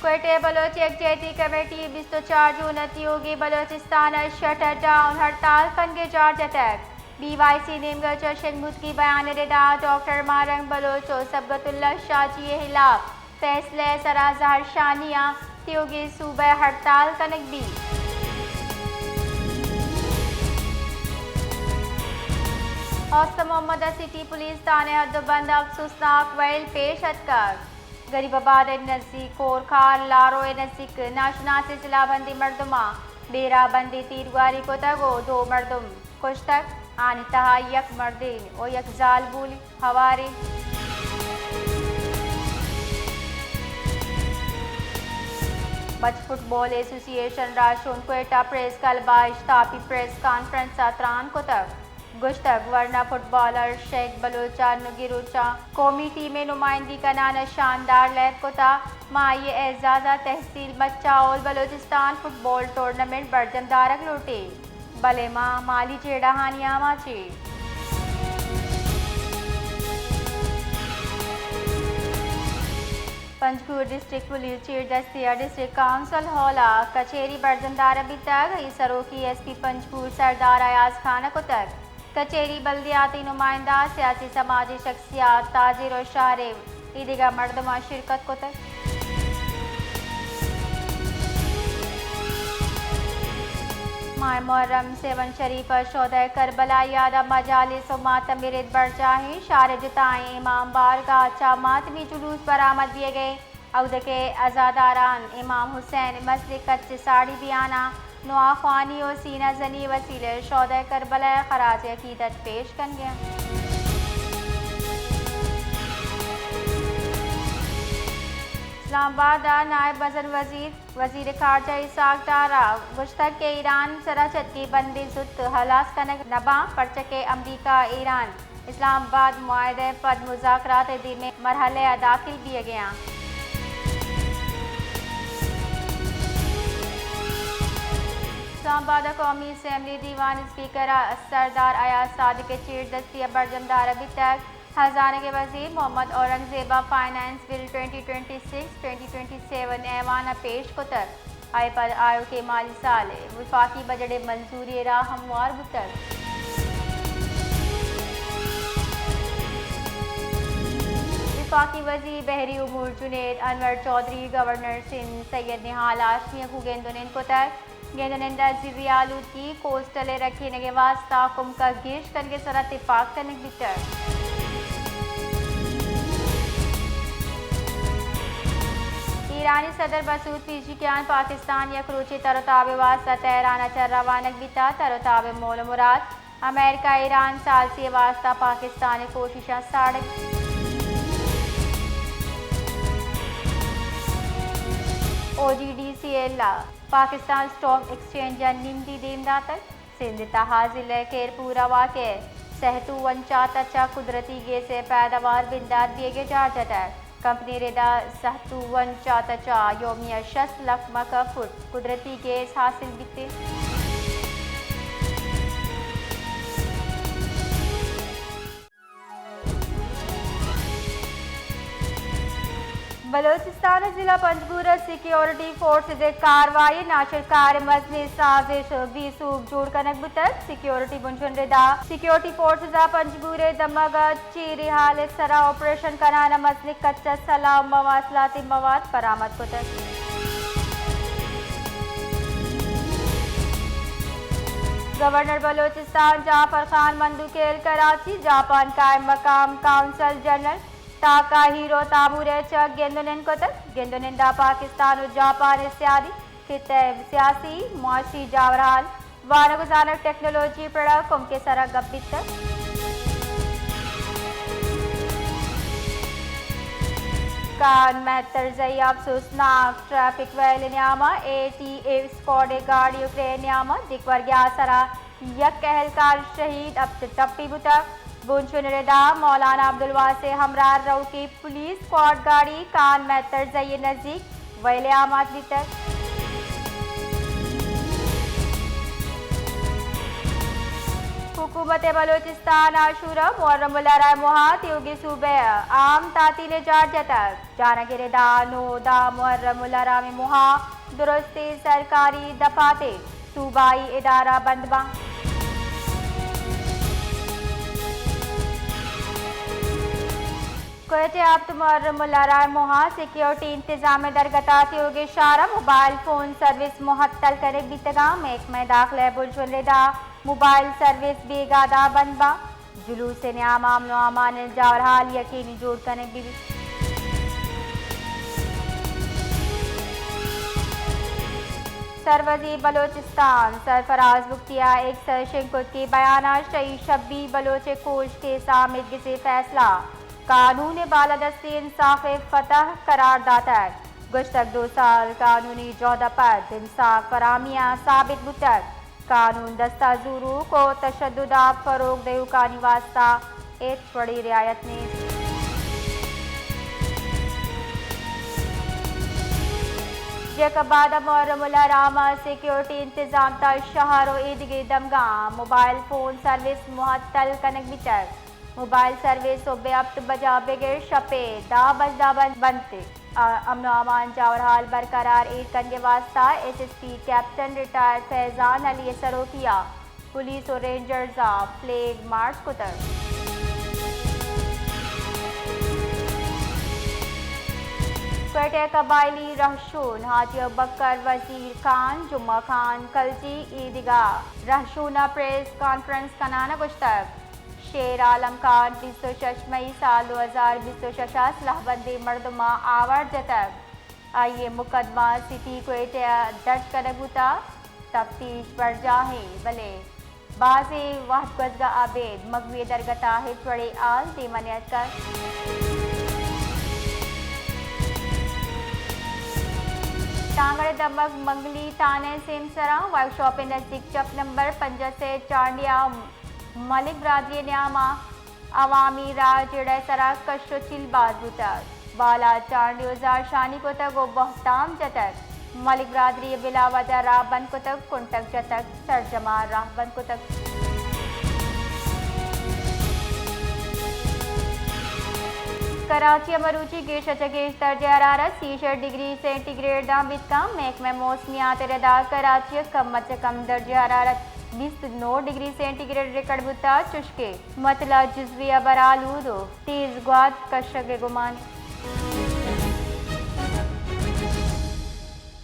کوئٹہ، بلوچ یکجہتی کمیٹی بیست ءُ چار جون ءَ تیوگیں بلوچستان ءَ شٹر ڈاؤن ہڑتال کنگ ءِ جار جتگ۔ بی وائی سی نیمگ ءَ چہ شنگ بوتگیں بیان ءِ ردا ڈاکٹر ماہ رنگ بلوچ ءُ صبغت اللہ شاہ جی ءِ ہلاپ فیصلہ ءِ سرا زہرشانی ءَ تیوگیں صوبہ ءَ ہڑتال کنگ بیت۔ اوست محمد ءَ سٹی پولیس تھانہ ءِ حد ءُ بند ءَ افسوسناک ویل پیش اتکگ۔ غریب آباد ءِ نزیک کورکھال لارو ءِ نزیک ناشناسیں سلاہ بندیں مردماں بیرہ بندی تیرگواری کتگ ءُ دو مردم کشتگ، آنی تہا یک مردین ءُ یک زالبولے ہوارے۔ بچ فٹبال ایسوسی ایشن راہشون کوئٹہ پریس کلب ءَ اشتاپی پریس کانفرنس ءَ تران کتگ۔ گوشتگ، ورنا فٹبالر شیخ بلوچ ءَ نگی روچاں قومی ٹیم ءِ نمائندگی کنان ءَ شاندار لیب کتا، ما آئی ءِ اعزاز ءَ تحصیل مچا آل بلوچستان فٹبال ٹورنامنٹ برجم دارگ لوٹیں، بلے ما مالی جیڑہانی آماچ ایں۔ پنجگور ڈسٹرکٹ پولیس چیردستی ءَ ڈسٹرکٹ کونسل ہال ءَ کچہری برجم دارگ بیتگ، اے سروکی ایس پی پنجگور سردار ایاز خان ءَ کتگ۔ کچہری بلدیاتی نمائندہ، سیاسی سماجی شخصیات، تاجر ءُ شہری ءُ دگہ مردماں شرکت کتگ۔ ماہ محرم سیون شریف ءَ شہدائے کربلا ءِ یاد ءَ مجالس ءُ ماتم ءِ رد برجاہیں، شہر ءِ جتائیں امام بارگاہ ءَ چہ ماتمی جلوس برآمد بیگ ءَ اود ءَ کہ عزاداران امام حسین ءِ مزنیں کچ ءِ ساڑی بیان ءَ نواخوانی ءُ سینہ زنی ءِ وسیلہ ءَ شہدائے کربلا ءَ خراج عقیدت پیش کنگ ءَ اَنت۔ اسلام آباد ءَ نائب مزن وزیر، وزیر خارجہ اسحاق ڈار ءَ گوشتگ کہ ایران ءِ سرا چتگیں بندی زوت ہلاس کنگ نہ باں، پرچا کہ امریکہ ءُ ایران اسلام آباد معاہدہ ءِ پد مذاکرات ءِ دیمے مرحلہ ءَ داخل بیگ ءَ اَنت۔ اسلام آباد ءَ قومی اسمبلی دیوان ءِ اسپیکر ءَ سردار ایاز صادق ءِ چیردستی ءَ برجم دارگ بیتگ۔ ہزانگ ءِ وزیر محمد اورنگزیب ءَ finance bill twenty twenty six twenty twenty seven ایوان ءَ پیش کتگ۔ آئی ءَ پد آیوکیں مالی سال ءِ وفاقی بجٹ ءِ منظوری ءِ راہ ہموار بوتگ۔ وفاقی وزیر بحری امور جنید انور چوہدری گورنر سندھ سید نہال ہاشمی ءَ گوں گند ءُ نند کتگ۔ گند ءُ نند ءَ زرعی آلودگی، کوسٹل ءِ رکھینگ ءِ واستہ کمک ءَ گیش کنگ ءِ سرا تپاک کنگ بیتگ۔ ایرانی صدر مسعود پیزشکیان پاکستان یک روچے تر ءُ تاب ءِ واستہ تہران ءَ چہ روانگ بیتگ۔ تر ءُ تاب ءِ مول ءُ مراد امریکہ ءُ ایران ثالثی ءِ واستہ پاکستان ءِ کوششاں ساڑگ۔ او جی ڈی سی ایل ءَ پاکستان اسٹاک ایکسچینج ءَ نمدی دیم داتگ۔ سندھ ءِ تہا ضلع خیرپور ءَ واقع سہتو ونچات ءَ چہ قدرتی گیس ءِ پیداوار بندات بیگ ءِ جار جتگ۔ کمپنی ءِ ردا سہتو ونچات ءَ چہ یومیہ شست لکھ مکہ فٹ قدرتی گیس حاصل بیت۔ بلوچستان ءِ ضلع پنجگور ءَ سیکیورٹی فورسز ءِ کاروائی، ناشرکار ءِ مزنیں سازش ءَ بے سوب جوڑ کنگ بوتگ۔ سیکیورٹی بنشن ءِ ردا سیکیورٹی فورسز ءَ پنجگور ءِ دمگ ءَ چیری ہال ءِ سرا آپریشن کنان ءَ مزنیں کچ ءُ سلاہ ءُ مواصلاتی مواد برآمد کتگ۔ گورنر بلوچستان جعفر خان مندوخیل کراچی، جاپان قائم مقام قونصل جنرل تاکاہیرو تامورا ءَ چہ گند ءُ نند کتگ۔ گند ءُ نند ءَ پاکستان ءُ جاپان ءِ سیادی، خطہ ءِ سیاسی، معاشی جاورحال، وانگ ءُ زانگ، ٹیکنالوجی ءِ پڑ ءَ کمک ءِ سرا گپ بیتگ۔ کان مہترزئی ءِ افسوسناک ٹریفک ویل ءِ نیام ءَ اے ٹی اے اسکواڈ ءِ گاڑی ءُ کرین ءِ نیام ءَ دگہ ورگے ءَ سرا یک اہلکار شہید، ہپت ٹپی بوتگ۔ بنشن ءِ ردا مولانا عبدالواسع ءِ ہمراہ روکی پولیس اسکواڈ گاڑی کان مہترزئی ءِ نزیک ویل ءَ آماچ بیتگ۔ حکومت بلوچستان عاشورہ محرم الحرام موہا تیوگیں صوبہ ء عام تعطیل جار جتگ۔ جہانگیر ء داں نو داں محرم الحرام موہا درستیں سرکاری دفاتر، صوبائی ادارہ بند باں۔ کوئٹہ ء ہپت محرم الحرام موہا سیکیورٹی انتظام ء درگت ء تیوگیں شہر ء موبائل فون سروس معطل کنگ بیتگاں۔ محکمہ داخلہ ء بنشون ردا موبائل سروس بیگاہ داں بند باں۔ جلوس ء نیام ء امن و امان ء جاورحال یقینی جوڑ کنگ بہ بیت۔ سروزیر بلوچستان سرفراز بگٹی ء ایکس ء شنگ کت کہ بیان ء شہید شبیر بلوچ ء کوش کیس ء آمید گسے فیصلہ، قانون ء بالادستی انصاف ء فتح قرار داتگ۔ گوشتگ، دو سال قانونی جہد ء پد انصاف فراہمی ء ثابت بوتگ۔ قانون دست ء زوروک و تشدد ء فروغ دیوکانی واستہ ہچ وڑیں رعایت نیست۔ جیکب آباد ء محرم الحرام ء سیکیورٹی انتظام تا شہر و ایدگہ دمگاں موبائل فون سروس معطل کنگ بیتگ۔ موبائل سروس صبح ہپت بجا بگر شپ ء دہ بج داں بند، بند ات۔ آ، امن و امان جاورحال برقرار ایر کنگ ء واستہ S S P captain retire Faizan Ali ء سروکی ء پولیس و رینجرز ء فلیگ مارچ کتگ۔ کوئٹہ ء قبائلی رہشون حاجی ابوبکر، وزیر خان، جمعہ خان کلچی، ایدگہ رہشون ء پریس کانفرنس کنان ء گوشتگ، شیر عالم خان بیست و شش مئی سال دو ہزار بیست و شش ء سلاہ بندیں مردماں آوار جتگ۔ آئی ء مقدمہ سٹی کوئٹہ ء درج کنگ بوتگ۔ تفتیش برجاہ ایں، بلے بازیں وہد گوزگ ء ابید مگوی ء درگت ء ہچ وڑیں ہال دیم ء نیاتکگ۔ تانگڑ ء دمگ منگلی تھانہ ء سیمسر ء ورکشاپ ء نزیک چپ نمبر پنجاہ سے چانڈی ء ملک برادری ء نیام ء عوامی راہ جیڑہ ء سرا کش و چیل باز بوتگ۔ بالاچ چانڈیوزا شانی کتگ و بہتام جتگ۔ ملک برادری ء بلا وجہ راہ بند کتگ، کنٹگ جتگ، سرجما راہ بند کتگ۔ کراچی ء مروچی گیش ء چہ گیش درجہ حرارت سی شش ڈگری سینٹی گریڈ داں بیت کن۔ محکمہ موسمیات ء ردا کراچی ء کم ء چہ کم درجہ حرارت بیست و نو ڈگری سینٹی گریڈ ریکارڈ بوتگ، چوشکہ متلا جزوی ابر آلود و تیز گوات کشگ ء گمان۔